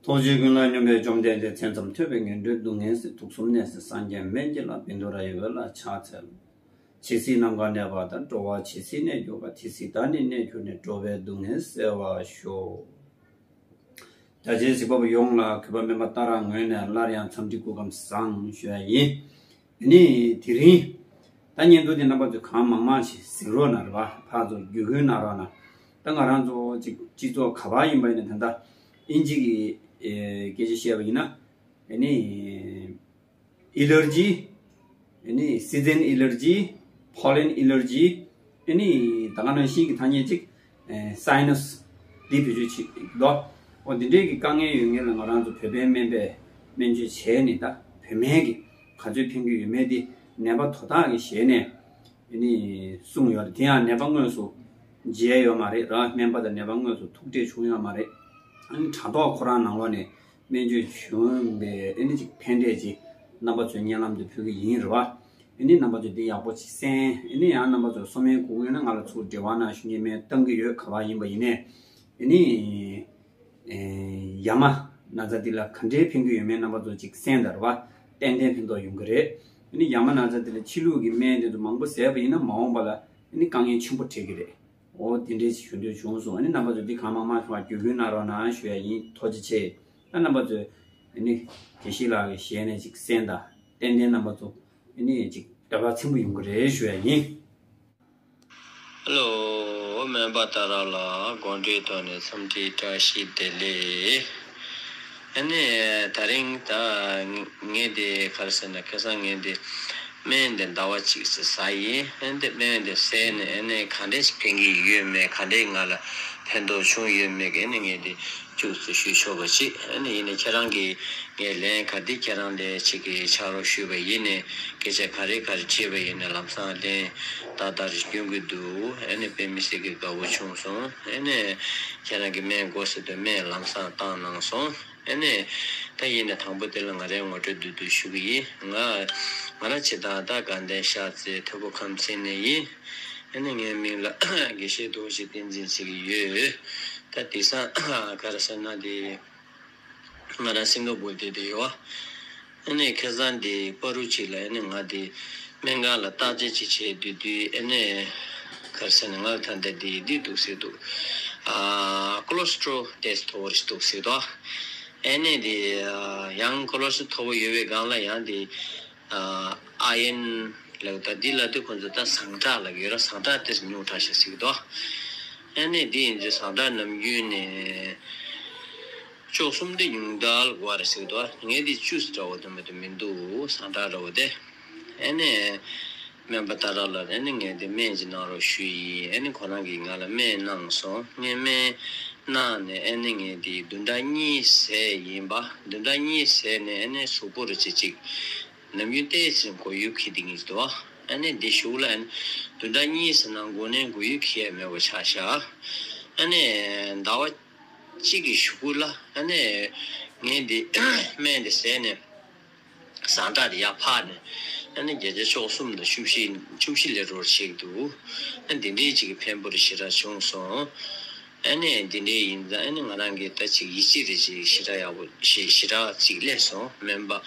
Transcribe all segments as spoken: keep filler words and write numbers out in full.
ཐུགས་རྗེ་ཀུན་ལ་སྙོམས་པའི་བཅོམ་ལྡན་འདས། མཚན་ཙམ་ཐོས་པས་ངན་འགྲོའི་སྡུག་བསྔལ་སེལ། དུག་གསུམ་ནད་སེལ་སངས་རྒྱས་སྨན་གྱི་བླ། བཻ་ཌཱུརྱ་ཡི་འོད་ལ་ཕྱག་འཚལ་ལོ། ཇི་སྲིད་ནམ་མཁའ་གནས་པ་དང་། འགྲོ་བ་ཇི་སྲིད་གནས་གྱུར་པ། དེ་སྲིད་བདག་ནི་གནས་གྱུར་ནས། འགྲོ་བའི་སྡུག་བསྔལ་སེལ་བར་ཤོག། རྒྱ་ཆེའི་གཟིགས་པ་པོ་ཡོངས་ལ་གུས་པ་སྨན་པ་ཏཱ་ར་ངོས་ནས་སླར་ཡང་འཚམས་འདྲི་སྐུ་ཁམས་བཟང་ཞུ་ཡ་ཡིན། ཨ་ནི་དེ་རིང་ད་བརྙན་ཐུང་འདི་རྣམ་པ་ཚོས་གང་མང་མང་ཞིག་གཟིགས་རོགས་གནང་རེད་བ། ཕར་ཚུར་བརྒྱུད་སྐུལ་གནང་རོགས་གནང་། ད་ང་རང་ཚོ་གཅིག་སྤྱི་ཚོགས་ག་པར་ཡིན་པ་ཡིན་ན། ད་ལྟ་ཨིན་ཇི་གི་ཨེ་སྐད་ཆ་བཤད་པ་ཡིན་ན། ཨ་ནི་ཨི་ལར་ཇི། ཨ་ནི་སི་ཛན་ཨི་ལར་ཇི། པོ་ལན་ཨི་ལར་ཇི། ཨ་ནི་ད་ག་ནང་བཞིན་གྱི་ཐ་སྙད་ཅིག་ཨེ་སའི་ནས་འདི་བེད་སྤྱོད་བྱེད་འདུག་འོ་འདི་འདྲའི་གི་དཀའ་ངལ་ཡོད་མཁན་ལ་ང་རང་ཚོ་བོད་པའི་སྨན་པས་སྨན་བཅོས་བྱས་ནས། ད་བོད་སྨན་གྱིས་ག་ཚོད་ཕན་གྱི་ཡོད་མེད་དེ་ནད་པ་དོ་བདག་གི་ཞལ་ནས་ཨ་ནི་གསུངས་ཡོད་རེད། དེ་ཡང་ནད་པ་དངོས་སུ་མཇལ་ཡོད་མ་རེད་ར། སྨན་པ་དང་ནད་པ་དངོས་སུ་ཐུག་འཕྲད་བྱུང་ཡོད་མ་རེད། ཨ་ནི་དྲ་ཐོག་ཁོ་རང་ནང་ལོགས་ནས་སྨན་བཅོས་བྱུང་བའི་ཨ་ནི་ཅིག་ཕན་འབྲས་ཅིག་རྣམ་པ་ཚོའི་སྙན་ལམ་དུ་ཕུལ་གི་ཡིན་རེད་བ། ཨ་ནི་རྣམ་པ་ཚོས་འདི་ཡག་པོ་ཅིག་གསན། ཨ་ནི་ཡང་རྣམ་པ་ཚོས་གསོ་སྨན་དགོས་ཀྱི་ཡོད་ན་ང་ལ་ཚུར་འབྲེལ་བ་གནང་ཞུ་མཁན། སྨན་བཏང་གི་ཡོད། ག་པར་ཡིན་པ་ཡིན་ནའི། ཨ་ནི་ཨེ་ཡ་མ་ན་ཚ་འདི་ལ་ག་འདྲའི་ཕན་གྱི་ཡོད་མེད་རྣམ་པ་ཚོ་ཅིག་གསན་དང་རེད་བ། ཏན་ཏན་ཕན་ཐོགས་ཡོང་གི་རེད། ཨ་ནི་ཡ་མ་ན་ཚ་འདི་ལ་ཕྱི་ལུགས་ཀྱི་སྨན་དེ་ཚོ་མང་པོ་བཟས་པ་ཡིན་ན་མ་འོངས་པ་ལ་ཨ་ནི་དཀའ་ངལ་ཆེན་པོ་འཕྲད་ཀྱི་རེད། འོ་དེ་འདྲའི་ཞུ་འདོད་བྱུང་སོང་། ཨ་ནི་རྣམ་པ་ཚོ་འདི་གང་མང་མང་ཞིག་བརྒྱུད་སྐུལ་གནང་རོགས་གནང་ཞུ་ཡ་ཡིན། ཐུགས་རྗེ་ཆེ། ད་རྣམ་པ་ཚོས་ཨ་ནི་དགེ་བཤེས་ལགས་ཀྱི་ཞལ་ནས་ཅིག་གསན་དང་། ཏན་ཏན་རྣམ་པ་ཚོ་ཨ་ནི་ཅིག་འདོད་པ་ཚིམ་པོ་ཡོང་གི་རེད་ཞུ་ཡ་ཡིན། ཧེ་ལོ། སྨན་པ་ཏཱ་ར་ལགས་དགོངས་འགྲེལ་ཐོག་ནས་འཚམས་འདྲི་བཀྲ་ཤིས་བདེ་ལེགས། ཨ་ནི་དེ་རིང་ད་ངས་དེ་ག་རེ་ཟེར་ན། ཁ་སང་ངས་དེ་སྨན་དེ་ཟླ་བ་གཅིག་ཙམ་ཟ་ཡིན། ཨ་ནི་དེ་སྨན་དེ་ཟས་ནས་ཨ་ནི་ག་འདྲས་ཕན་གྱི་ཡོད་མེད། ག་འདྲས་ང་ལ་ཕན་ཐོགས་བྱུང་ཡོད་མེད་ཀྱི་ཨ་ནི་ངས་དེ་ཅུང་ཙམ་ཞུས་ཆོག་པ་ཅིག་ཨ་ནི་ཡིན་ནའི་ཁྱེད་རང་གིས་ངས་ལན་ག་དེ་ཁྱེད་རང་ལན་ཅིག་གི་ཕྱག་རོགས་ཞུས་པ་ཡིན་ནའི། སྐད་ཆ་ག་རེ་ག་རེ་དྲིས་པ་ཡིན་ནའི་ལམ་སང་ལན་ཏག་ཏག་རེ་སྐྱོན་གྱི་འདུག་ཨ་ནི་དཔེ་མི་སྲིད་ཀྱི་དགའ་བོ་བྱུང་སོང་། ཨ་ནི་ཁྱེད་རང་གིས་སྨན་དགོས་ཟེར་དུས་སྨན་ལམ་སང་བཏང་གནང་སོང་། ཨ་ནི་ད་ཡིན་ནའི་དང་པོ་དེ་ལ་ང་རའི་ངོ་སྤྲོད་བསྡུས་བསྡུས་ཞུ་གི་ཡིན། ང་ང་རང་སྤྱིར་བཏང་ད་དགའ་ལྡན་ཤར་རྩེ་ཐོད་པོ་ཁམས་ཚན་ནས་ཡིན། ཨ་ནི་ངའི་མིང་ལ་དགེ་བཤེས་རྡོ་རྗེ་བསྟན་འཛིན་ཟེར་གྱི་ཡོད། ད་དེང་སང་ག་རེ་ཟེར་ན་དེ། ང་རང་སིང་ག་པུར་བསྡད་བསྡད་ཡོད། ཨ་ནི་ཁ་སང་དེ་བར་དུ་ཅིག་ལ་ཨ་ནི་ང་དེ་སྨན་ཁང་ལ་བརྟག་དཔྱད་ཅིག་བྱེད་དུས་དུས་ཨ་ནི་ག་རེ་ཟེར་ན། ང་ལ་ད་ལྟ་དེ་འདི་འདུག་ཟེར་འདུག་ཨ་ཀོ་ལེ་སི་ཊོ་རོལ་ཏེ་སི་མཐོ་པོ་ཞིག་འདུག་ཟེར་འདུག་ཨ་ནི་དེ་ཡང་ཀོ་ལེ་སི་ཊོ་རོལ་མཐོ་པོ་ཡོད་པའི་སྒང་ལ་ཡང་དེ་ཨ་ཡོན་ལབ། ད་འདི་ལབ་དུས་ཁོང་ཚོ་ད་ཟངས་ཁྲག་ལབ་ཀྱི་ཡོད་ར། ཟངས་ཁྲག་དེ་ཉུང་དྲགས་ཤག་ཟེར་གྱི་འདུག་ཨ་ནི་འདི་ཡིན་དུས་ཟངས་ཁྲག་ནམ་རྒྱུན་ནས་བཅུ་གསུམ་དེ་ཉུང་མཐའ་ལ་དགོས་རེད་ཟེར་གྱི་འདུག་ངས་འདི་བཅུ་ཙམ་འདྲ་བོ་དེ་མ་གཏོགས་མི་འདུག་ཟངས་ཁྲག་འདྲ་བོ་དེ། ཨ་ནི་སྨན་པ་ཏཱ་ར་ལགས་ཨ་ནི་ངས་འདི་སྨན་ཅིག་གནང་རོགས་ཞུས་ཡིན། ཨ་ནི་ཁོ་རང་གིས་ང་ལ་སྨན་གནང་སོང་། ངས་སྨན་གནང་ནས་ཨ་ནི་ངས་འདི་བདུན་ཕྲག་གཉིས་ཟས་ཡིན་པ། བདུན་ཕྲག་གཉིས་ཟས་ནས་ཨ་ནི་གཟུགས་པོ་རེ་ཅིག་ཅིག་ནམ་རྒྱུན་ཏོག་ཙམ་མགོ་ཡུ་འཁྱེར་བསྡད་ཀྱི་འདུག་ཨ་ནི་འདི་གཞུག་ལ་ཨ་ནི་བདུན་ཕྲག་གཉིས་ཙམ་ནང་འགོ་ནས་མགོ་ཡུ་འཁྱེར་ཡ་མེད་པ་ཆགས་ཤག་ཨ་ནི་ཟླ་བ་གཅིག་གི་གཞུག་གུ་ལ་ཨ་ནི་ངས་འདི་སྨན་འདི་ཟས་ནས་ཟངས་ཁྲག་འདི་ཡར་འཕར་ནས་ཨ་ནི་བརྒྱ་ཆ་བཅུ་གསུམ་དང་བཅུ་བཞི་བཅུ་བཞི་སླེབས་འགྲོ་བྱེད་ཀྱི་འདུག་ཨ་འདི་འདྲའི་ཅིག་གི་ཕན་པོ་རེ་ཞེ་དྲག་བྱུང་སོང་། ཨ་ནི་འདི་འདྲའི་ཡིན་ཙང་ཨ་ནི་ང་རང་གིས་ད་ཅིག་ཡིད་ཆེས་རེ་ཅིག་ཞེ་དྲག་ཡག་པོ་ཞེ་ཞེ་དྲག་ཅིག་སླེབས་སོང་། སྨན་པ་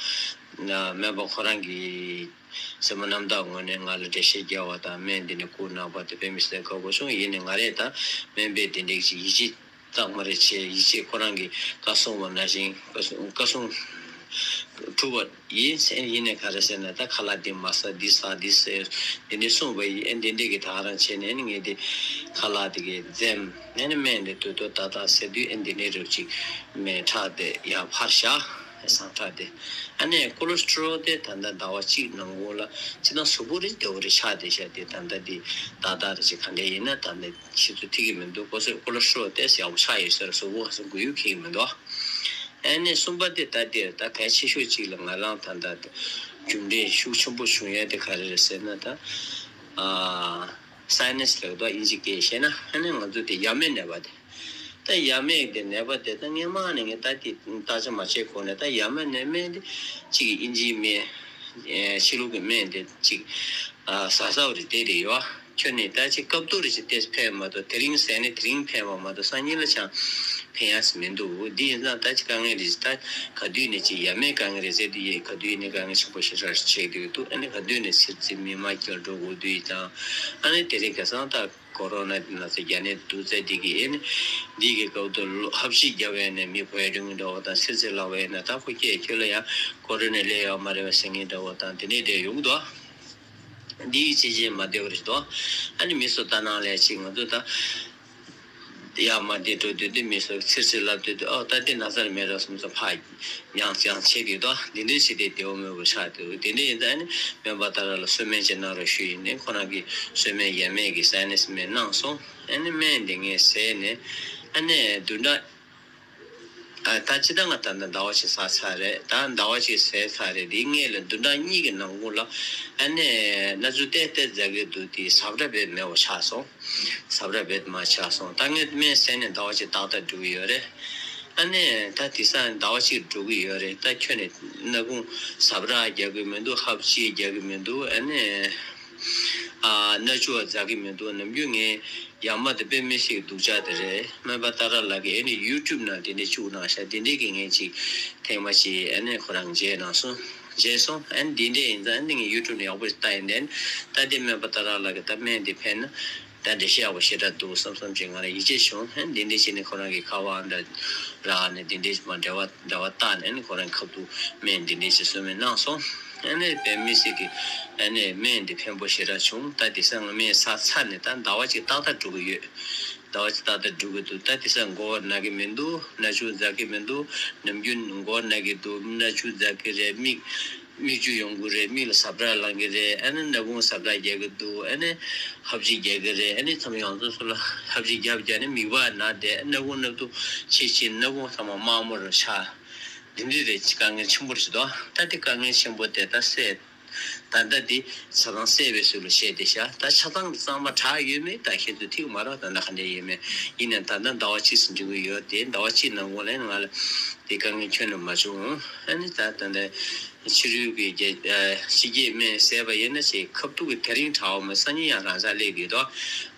སྨན་པ་ཁོ་རང་གིས་སེམས་པ་རྣམ་དག་ངོས་ནས་ང་ལ་འགྲེལ་བཤད་རྒྱག་པ་དང་སྨན་འདི་ནས་བསྐུར་གནང་བ་དེ་དཔེ་མི་སྲིད་དགའ་པོ་བྱུང་། ཡིན་ནའི་ང་རས་ད་སྨན་པས་འདི་འདྲའི་ཅིག་ཡིད་ཆེས་གཙང་མ་རེ་བྱས། ཡིད་ཆེས་ཁོ་རང་གིས་བཀའ་གསུངས་པ་ནང་བཞིན་བཀའ་གསུང་བཀའ་གསུང་གྲུབ་པ་ཡིན། ཡིན་ནའི་ག་རེ་ཟེར་ན། ད་ཁ་ལག་འདི་མ་ཟ། འདི་ཟ། འདི་ཟ་འདི་འདྲས་གསུངས་པ་ཡིན། ཨེ་འདི་འདྲས་ཀྱི་ད་ག་རང་བྱས་ནས་ཨེ་ནི་ངས་འདི་ཁ་ལག་དེ་གའི་འཛེམ། ཨེ་ནི་སྨན་དེ་དུས་ཐོག་ཏག་ཏག་ཟ་དུས་ཨེ་འདི་འདྲས་རུ་ཅིག་སྨན་ཁྲག་དེ་ཡར་འཕར་བཞག་ཟངས་ཁྲག་དེ། ཨ་ནི་ཀོ་ལེ་སི་ཊོ་རོལ་དེ་ད་ལྟ་ཟླ་བ་གཅིག་ནང་ལོགས་ལ་ཅི་ན་གཟུགས་པོ་རེ་བདེ་བོ་རེ་ཆགས་བསྡད་ཤག་དེ་ད་ལྟ་འདི་ཏག་ཏག་རེ་ཅིག་ག་འདྲས་ཡིན་ན་ད་ནི་ཕྱི་ཚུལ་ཐིག་གི་མི་འདུག་ཁོ་ཚོས་ཀོ་ལེ་སི་ཊོ་རོལ་དེ་ཡག་པོ་ཆགས་ཡོད་ཟེར། གཟུགས་པོ་ག་ཚོད་མགོ་ཡུ་འཁྱེར་གྱི་མི་འདུག་ཨ་ནི་གསུམ་པ་དེ་ད་འདིར་ད་གལ་ཆེ་ཤོས་གཅིག་ལ་ང་རང་ད་ལྟ་རྒྱུ་འབྲས་ཤུགས་ཆེན་པོ་བྱུང་ཡ་དེ་ག་རེ་རེད་ཟེར་ན། ད་ཨ་སའི་ནས་ལབ་དོ་ཨིན་ཇི་སྐད་བཤད་ན། ཨ་ནི་ང་ཚོ་དེ་ཡ་མའི་ནད་པ་དེ། ད་ཡ་མའི་དེ་ནད་པ་དེ་ད་སྔན་མ་ནས་ངས་ད་དེ་བརྟག་དཔྱད་མ་བྱས་གོང་ནས་ད་ཡ་མའི་ནད་སྨན་དེ་གཅིག་གི་ཨིན་ཇིའི་སྨན། ཨེ་ཕྱི་ལུགས་ཀྱི་སྨན་དེ་གཅིག་ཨ་ཟ་ཟ་བ་རེ་བསྡད་དེ་ཡོད། ཁྱོད་ནི་ད་ཅིག་སྐབས་ཐོག་རེ་ཅིག་ཏོག་ཙམ་ཕན་མ་གཏོགས་དེ་རིང་ཟས་ནས་དེ་རིང་ཕན་པ་མ་གཏོགས་སང་ཉིན་ལ་ཅང་ ཕན་ཡག་མི་འདུག་འདི་ཡིན་ཙང་ད་ཅི་དཀའ་ངལ་རེད། ད་ག་དུས་ནས་ཅི་ཡ་མེད་དཀའ་ངལ་རེད་ཟེར་དུས་ཡིན། ག་དུས་ནས་དཀའ་ངལ་ཆེན་པོ་ཞེ་དྲག་ཆེ་དུས་འདུག་ཨ་ནི་ག་དུས་ནས་ཚིར་ཚིར་མི་མ་སྐྱེལ་འགྲོ་དགོས་དུས་ཡིན་ཙང་། ཨ་ནི་དེ་རིང་ཁ་སང་ད་ཀོ་རོ་ན་འདི་ན་ཚ་རྒྱ་ནད་འདུག་ཚེ་འདི་གི་ཨེ་ནི་འདི་གི་སྐབས་དུ་ལོ་ཧབ་ཤིག་རྒྱབ་པས་ནས་མི་བོད་འགྲོ་གི་འདྲ་བོ་དང་། ཚིར་ཚིར་ལབ་པས་ན་ད་ཁོ་སྐད་ཁྱོད་ལ་ཡང་ཀོ་རོ་ན་སླེབས་ཡོད་མ་རེད་པ་ཟེར་མཁན་འདྲ་བོ་དང་། དེ་འདྲའི་འདྲ་ཡོང་གི་འདུག་འདི་ཡི་ཆེ་ཆེ་མ་བདེ་བ་རེད་དོ། ཨ་ནི་མི་སུ་ལྟ་ན་ལས་ཅིག་ང་ཚོ་ད་ཡར་མར་འདི་འགྲོ་དུས་འདི་མི་སུ་ཚིར་ཚིར་ལབ་དུས་འདི་ཨོ་ད་འདི་ན་ཚ་རེད་མེད་རེད་བསམ་སོང་། ཕར་ཡང་ཡང་བྱེད་དུས་དོ། འདི་འདྲའི་ཞིག་དེ་བདེ་བོ་མེད་པ་ཆགས་འདུག་དེ་འདྲ་ཡིན་ཙང་ཨ་ནི་སྨན་པ་ཏཱ་ར་ལ་གསོལ་སྨན་ཅིག་གནང་རོགས་ཞུ་ཡིན་ནས། ཁོ་རང་གིས་གསོལ་སྨན་ཡས་མས་ཀྱི་སའི་ནས་སྨན་གནང་སོང་། ཨ་ནི་སྨན་འདི་ངས་ཟས་ནས་ཨ་ནི་བདུན་ཕྲག་ཨ་ད་ཅི་ད་ང་ད་ལྟ་ཟླ་བ་གཅིག་ཟ་ཚར་རེད། ད་ཟླ་བ་གཅིག་ཟས་ཚར་རེད། དེའི་སྔས་ལ་བདུན་ཕྲག་གཉིས་ཀྱི་ནང་གུང་ལ་ཨ་ནི་སྣ་ཆུ་ཏེ་ཏེ་འཛག་གི་འདུག་དེ་ཟབ་ར་བེད་མེད་པ་ཆགས་སོང་། ཟབ་ར་བེད་མ་ཆགས་སོང་། ད་ངས་སྨན་ཟས་ནས་ཟླ་བ་གཅིག་ཏག་ཏག་འགྲོ་གི་ཡོད་རེད། ཨ་ནི་ད་དེང་སང་ཟླ་བ་གཅིག་འགྲོ་གི་ཡོད་རེད། ད་ཁྱོན་ནས་སྣ་ཁུང་ཟབ་ར་རྒྱག་གི་མི་འདུག་ཧབ་ཆི་རྒྱག་གི་མི་འདུག་ཨ་ནི་ཨ་སྣ་ཆུ་བ་འཛག་གི་མི་འདུག་ནམ་རྒྱུན་ངས་ཡར་མར་དེ་དཔེ་མི་སྲིད་སྡུག་ཅག་དེ་རེད། སྨན་པ་ཏཱ་ར་ལགས་ཀྱིས་ཨ་ནི་ཡུ་ཊུབ་ནང་དེ་འདྲ་བཅུག་གནང་ཤག་དེ་འདྲའི་གི་ངས་ཅིག་ཐེངས་མ་ཅིག་ཨ་ནི་ཁོ་རང་མཇལ་གནང་སོང་། མཇལ་སོང་། ཨ་ནི་དེ་འདྲ་ཡིན་ཙང་ཨ་ནི་ངས་ཡུ་ཊུབ་ནང་ཡག་པོ་ཞིག་ལྟ་ཡིན་དེ། ད་དེ་སྨན་པ་ཏཱ་ར་ལགས་ཀྱིས་ད་སྨན་འདི་ཕན་ན་ད་འགྲེལ་བཤད་ཡག་པོ་ཞེ་དྲག་འདུག་བསམ་བསམ་ཅིག་ང་ལ་ཡིད་ཆེས་བྱུང་། ཨ་ནི་དེ་འདྲ་བྱས་ནས་ཁོ་རང་གི་ཁ་པར་འདྲ་རག་ནས་དེ་འདྲ་མ་འབྲེལ་བ་འབྲེལ་བ་བཏགས་ནས་ཨ་ནི་ཁོ་རང་ཁ་ཐུག་སྨན་འདི་འདྲ་ཞིག་གསོལ་སྨན་གནང་སོང་། ཨ་ནི་དཔེ་མི་སྲིད་ཀྱི་ཨ་ནི་སྨན་འདི་ཕན་པོ་ཞེ་དྲག་བྱུང་། ད་དེང་སང་ང་སྨན་ཟ་ཚར་ནས་ད་ཟླ་བ་གཅིག་ཏག་ཏག་འགྲོ་གི་ཡོད། ཟླ་བ་གཅིག་ཏག་ཏག་འགྲོ་གི་འདུག་ད་དེང་སང་མགོ་ན་གི་མི་འདུག་སྣ་ཆུ་འཛག་གི་མི་འདུག་ནམ་རྒྱུན་མགོ་ན་གི་འདུག་སྣ་ཆུ་འཛག་གི་རེད། མིག་མིག་ཆུ་ཡོང་གི་རེད། མིག་ལ་ཟབ་ར་ལངས་གི་རེད། ཨ་ནི་སྣ་ཁུང་ཟབ་ར་རྒྱག་གི་འདུག་ཨ་ནི་ཧབ་ཆི་རྒྱག་གི་རེད། ཨ་ནི་མཚམས་ཡོངས་རྫོགས་སུ་ལ་ཧབ་ཆི་རྒྱབ་རྒྱབ་ནས་མིད་པ་ན་བསྡད། སྣ་ཁུང་སྣ་ཐུག་ཆེ་ཆེ། སྣ་ཁུང་ཚང་མ་དམར་མོ་རུ་ཆགས། འདི་འདྲ་རེད། དཀའ་ངལ་ཆེན་པོ་རེད་དོ། ད་དེ་དཀའ་ངལ་ཆེན་པོ་དེ་ད་སེལ། ད་ལྟ་འདི་ཆ་ཚང་སེལ་བའི་ཚུལ་ལ་བཤད་བསྡད་ཤག་ད་ཆ་ཚང་གཙང་མ་དྲག་ཡོད་མེད་ད་ཁྱེད་ཚོས་ཐིག་མ་རག་ད་ལྟ་ག་འདྲ་ཡོད་མེད། ཡིན་ནའང་ད་ལྟ་ཟླ་བ་གཅིག་ཙམ་འགྲོ་གི་ཡོད་དེ། ཟླ་བ་གཅིག་ནང་ལོགས་ལ་ང་ལ་དེ་དཀའ་ངལ་ཁྱོན་ནས་མ་བྱུང་། ཨ་ནི་ད་ད་ལྟ་ཕྱི་རོལ་གྱི་རྒྱ་ཕྱི་རྒྱལ་སྨན་བཟས་པ་ཡིན་ན་ཅིག་ཁ་ཐུག་གི་དེ་རིང་དྲག་པ་མ་སང་ཉིན་ཡང་རང་འཇགས་སླེབས་ཀྱི་འདུག་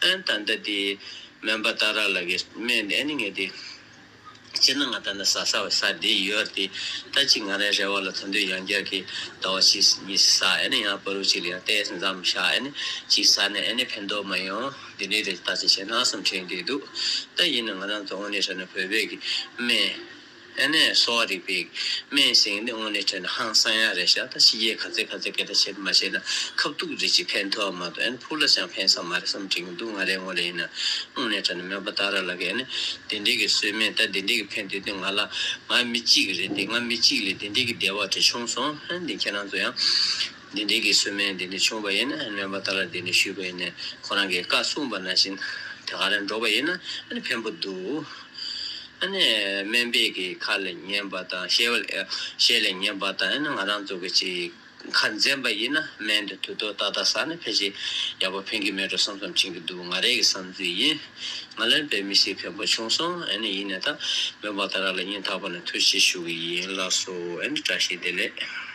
ཨ་ནི་ད་ལྟ་དེ་སྨན་པ་ཏཱ་ར་ལགས་ཀྱི་སྨན་དེ་ཨ་ནི་ངས་དེ། སྤྱིར་ན་ང་ད་ནི་ཟ་ཟ་བ་ཟ་བསྡད་ཡོད་དེ། ད་ཅིག་ང་རའི་རེ་བ་ལ་ད་དུང་ཡང་བསྐྱར་གྱི་ཟླ་བ་གཅིག་གཉིས་ཟ། ཨ་ནི་ཡང་བར་དུ་གཅིག་ལ་ཡང་ཏོག་ཙམ་མཚམས་བཞག་ཨ་ནི་གཅིག་ཟ་ནས་ཨ་ནི་ཕན་ཐོགས་མ་ཡོང་འདི་འདྲའི་རེ་ལྟ་ཅིག་བྱས་ན་བསམ་དྲན་གྱི་འདུག་ད་ཡིན་ན་ང་རང་ཚོ་དངོས་གནས་དྲང་གནས་བོད་པའི་གི་སྨན། ཨ་ནི་གསོ་བ་རིག་པའི་སྨན་ཟེར་མཁན་འདི་དངོས་གནས་དྲང་གནས་ཧང་སང་ཡ་རེད་ཤག་ད་ཕྱི་རྒྱལ་ག་ཚད་ག་ཚད་སྐད་ཆ་བཤད་མ་བཤད་ན་ཁ་ཐུག་རེ་ཅིག་ཕན་ཐོགས་མ་གཏོགས་ཨ་ནི་ཕུགས་ལ་ཅང་ཕན་ས་མ་རེད་བསམ་དྲན་གྱི་འདུག་ང་རའི་ངོས་ལ་ཡིན་ན། དངོས་གནས་དྲང་གནས་སྨན་པ་ཏཱ་ར་ལགས་ཀྱིས་ཨ་ནི་དེ་འདྲའི་གི་གསོལ་སྨན་ད་དེ་འདྲའི་གི་ཕན་ཐོགས་དེ་ང་ལ་ང་མི་གཅིག་རེད་དེ། ང་མི་གཅིག་ལས་དེ་འདྲའི་གི་བདེ་བ་དེ་བྱུང་སོང་། ཨ་ནི་ཁྱེད་རང་ཚོ་ཡང་དེ་འདྲའི་གི་གསོལ་སྨན་དེ་འདྲ་བྱུང་བ་ཡིན་ན་ཨ་ནི་སྨན་པ་ཏཱ་ར་དེ་འདྲ་ཞུས་པ་ཡིན་ན་ཁོ་རང་གིས་བཀའ་གསུངས་པ་ནང་བཞིན་དེ་ག་རང་འགྲོ་བ་ཡིན་ན་ཨ་ནི་ཕན་པོ་འདུག་ཨ་ནི་སྨན་པའི་གི་ཁ་ལ་ཉན་པ་དང་ཞལ་ལ་ཞལ་ལ་ཉན་པ་དང་ཨ་ནི་ང་རང་ཚོ་གི་ཅིག་ཁ་འཛེམ་པ་ཡིན་ན་སྨན་དེ་དུས་ཐོག་ཏག་ཏག་ཟ་ན་ཕལ་ཆེར་ཡག་པོ་ཕན་གྱི་མེད་འགྲོ་བསམ་བསམ་དྲན་གྱི་འདུག་ང་རའི་གི་བསམ་ཚུལ་ཡིན། ང་ལ་དཔེ་མི་སྲིད་ཕན་པོ་བྱུང་སོང་། ཨ་ནི་ཡིན་ནའི་ད་སྨན་པ་ཏཱ་ར་ལ་སྙིང་ཐག་པ་ནས་ཐུགས་རྗེ་ཆེ་ཞུ་གི་ཡིན། ལགས་སོ། ཨ་ནི་བཀྲ་ཤིས་བདེ་ལེགས།